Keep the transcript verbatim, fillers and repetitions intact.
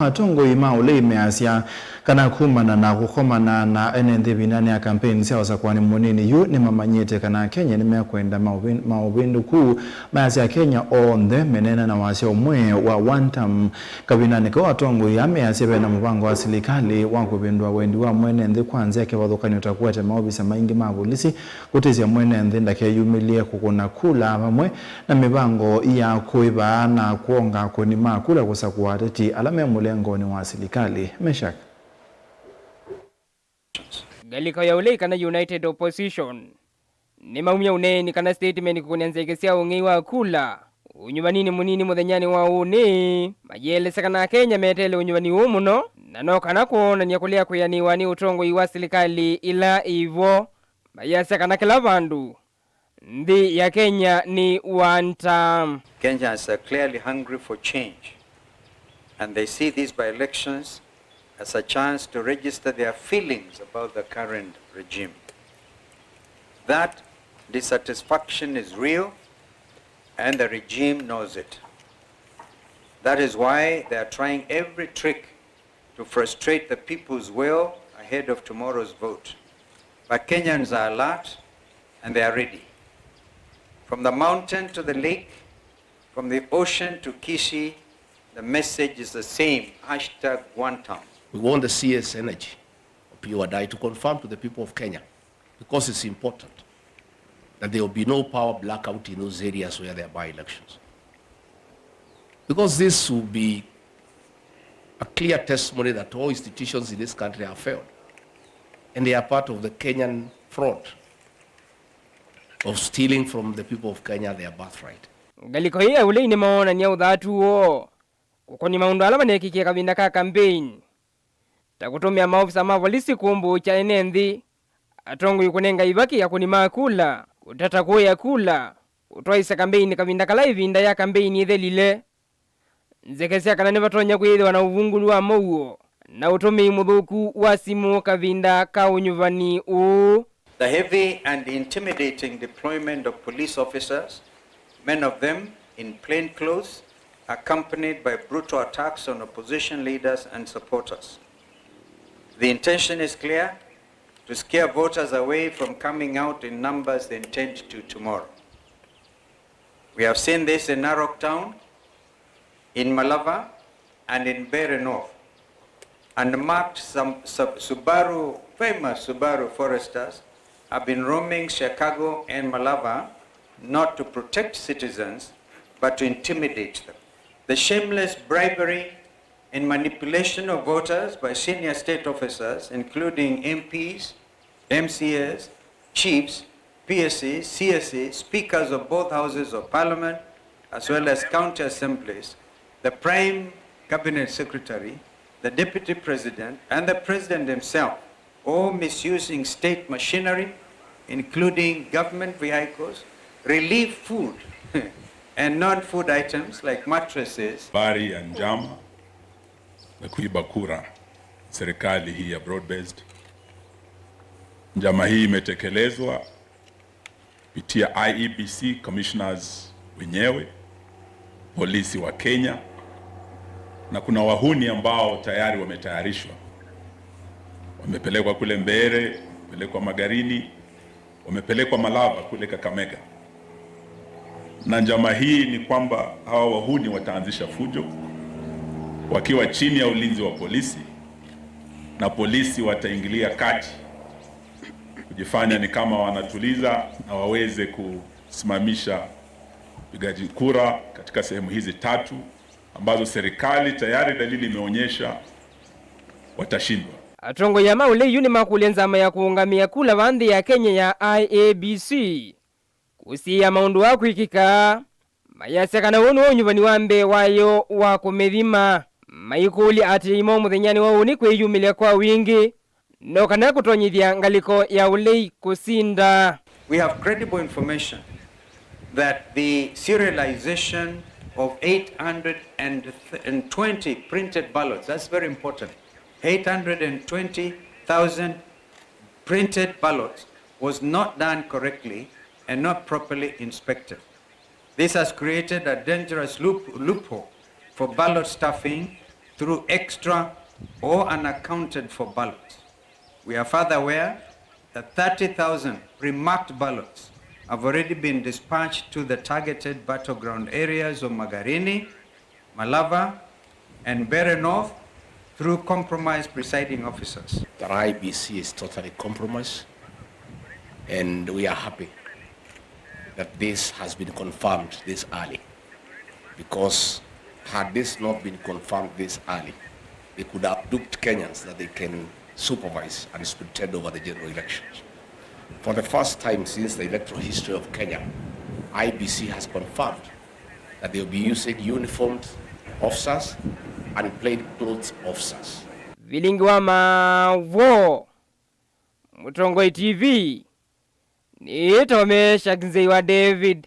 Atongoi ma ũlei measya kana kumana na kũkomana na ene nthĩ ĩvindanĩ ya kampeini sya ũsakũani mũnini yu, nĩmamanyĩte kana Akenya nĩmekwenda maũvĩ-, maũvĩndũku. Measya Akenya onthe meneena na wasya ũmwe wa one term. Kavindanĩ kau, atongoi aa measya vena mũvango wa silikalĩ wa kũvĩndũa wendi wa mwene nthĩ kwa nzĩa kĩvathũkany'o ta kũete maovisa maingĩ ma volisi, kũtĩsya mwene nthĩ ndakeyumĩlye kũkũna kula, vamwe na mĩvango ya kũĩva na kwonga akũni ma kula kũsakũa ateti ala me mũlengonĩ wa silikalĩ. Meshack. Ngalĩko ya ũlei kana United Opposition nĩmaumya ũneeni kana statement kũkũnĩa nzeke sya ũng'ei wa kula ũnyuvaninĩ mũnini mũthenyanĩ wa ũnĩ, mayĩelesya kana Akenya meteele ũnyuvani ũũ mũno, na no kana kwonany'a kũlea kwĩanĩwa nĩ ũtongoi wa silikalĩ ĩla ĩvo, mayasya kana kĩla vandũ nthĩ ya Kenya nĩ one term. Kenyans are clearly hungry for change, and they see these by-elections as a chance to register their feelings about the current regime. That dissatisfaction is real, and the regime knows it. That is why they are trying every trick to frustrate the people's will ahead of tomorrow's vote. But Kenyans are alert and they are ready. From the mountain to the lake, from the ocean to Kisii, the message is the same, hashtag one term. We want the C S energy, Opiyo Wandayi, to confirm to the people of Kenya, because it's important that there will be no power blackout in those areas where there are by-elections. Because this will be a clear testimony that all institutions in this country have failed. And they are part of the Kenyan fraud of stealing from the people of Kenya their birthright. Ngalĩko ĩĩ ya ũlei nĩmaonany'a ũthatu woo kũkũnĩ maũndũ ala manekĩkie kavinda ka kambeini, ta kũtũmĩa maovisa ma volisi kũmbũũkya ene nthĩ, atongoi kũnenga ivaki akũni ma kula, kũtata kũĩa kula, kũtwaĩsya kambeini kavinda kala ĩvinda ya kambeini ĩthelile, nzeke sya kana nĩvatonya kwĩthĩwa na ũvungũlu wa mũuo, na ũtũmĩi mũthũku wa simũ kavinda ka ũnyuvani ũũ. The heavy and intimidating deployment of police officers, many of them in plain clothes, accompanied by brutal attacks on opposition leaders and supporters. The intention is clear, to scare voters away from coming out in numbers they intend to tomorrow. We have seen this in Narok Town, in Malava, and in Mbeere North. Unmarked some, some Subaru, famous Subaru Foresters have been roaming Chicago and Malava, not to protect citizens, but to intimidate them. The shameless bribery and manipulation of voters by senior state officers, including M Ps, M C As, chiefs, P S As, C S As, speakers of both houses of parliament, as well as county assemblies, the prime cabinet secretary, the deputy president, and the president himself, all misusing state machinery, including government vehicles, relief food, and non-food items like mattresses. Habari ya njama na kuiba kura serikali hii ya broad-based. Njama hii imetekelezwa kupitia I E B C commissioners wenyewe, polisi wa Kenya, na kuna wahuni ambao tayari wametayarishwa, wamepelekwa kule Mbeere, wamepelekwa Magarini, wamepelekwa Malava kule Kakamega. Na njama hii ni kwamba hawa wahuni wataanzisha fujo wakiwa chini ya ulinzi wa polisi, na polisi wataingilia kati kujifanya ni kama wanatuliza na waweze kusimamisha upigaji kura katika sehemu hizi tatu ambazo serikali tayari dalili imeonyesha watashindwa. Atongoi aa ma ũlei yu nĩmakũlya nzama ya kũũngamĩa kula va nthĩ ya Kenya ya I E B C kũsiĩĩa maũndũ aa kwĩkĩka, mayasya kana ũũ nĩw'o ũnyuvani wa mbee wayo wa kũmĩthima, maikũlya aatĩĩi moo mũthenyanĩ wa ũnĩ kwĩyumĩlya kwa wingĩ, no kana kũtonyethya ngalĩko ya ũlei kũsinda. We have credible information that the serialization of eight hundred and twenty printed ballots, that's very important, eight hundred and twenty thousand printed ballots was not done correctly and not properly inspected. This has created a dangerous loop-, loophole for ballot stuffing through extra or unaccounted for ballots. We are further aware that thirty thousand pre-marked ballots have already been dispatched to the targeted battleground areas of Magarini, Malava, and Mbeere North through compromised presiding officers. That I B C is totally compromised, and we are happy that this has been confirmed this early, because had this not been confirmed this early, they could have duped Kenyans that they can supervise and pretend over the general elections. For the first time since the electoral history of Kenya, I B C has confirmed that they will be using uniformed officers and plainclothes officers. Vilingi wa mavoo, Mũtongoi T V, nĩtome Shakzei wa David.